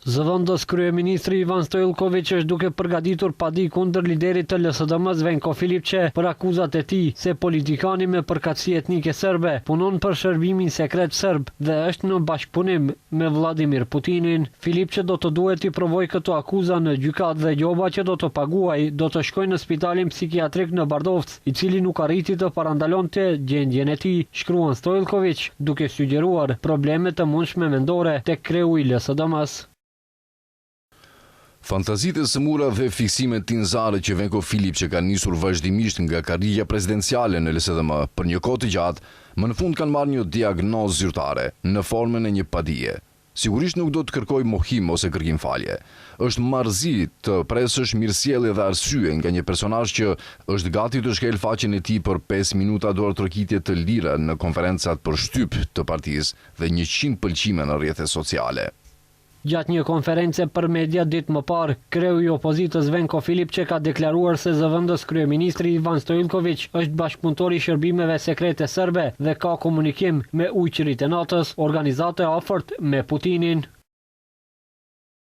Zëvendës kryeministri Ivan Stoilkoviq është duke përgatitur padi kundër liderit të LSDM-së Venko Filipçe për akuzat e tij se politikani me përkatësi etnike serbe punon për shërbimin sekret serb dhe është në bashkëpunim me Vladimir Putinin. Filipçe do të duhet t'i provojë këto akuza në gjykatë dhe gjoba që do të paguajë do të shkojë në spitalin psikiatrik në Bardovc, i cili nuk arriti të parandalonte gjendjen e tij, shkruan Stoilkoviq, duke sugjeruar probleme të mundshme mendore tek kreu i LSDM-së. Fantazitë e sëmura dhe fiksimet tinzare që Venko Filipçe ka nisur vazhdimisht nga karrigia presidenciale në LSDM për një kohë të gjatë, më në fund kanë marrë një diagnozë zyrtare, në formën e një padie. Sigurisht nuk do të kërkojë mohim ose kërkim falje. Është marrëzi të presësh mirësjellje dhe arsye nga një personazh që është gati të shkelë faqen e tij për pesë minuta duartrokitje të lira në konferencat për shtyp të partisë dhe 100 pëlqime në rrjetet sociale. Gjatë një konference për media ditë më parë, kreu i opozitës Venko Filipçe ka deklaruar se zëvendës kryeministri Ivan Stoilkoviq është bashkëpunëtor i shërbimeve sekrete serbe dhe ka komunikim me Ujqërit e Natës, organizatë e afërt me Putinin.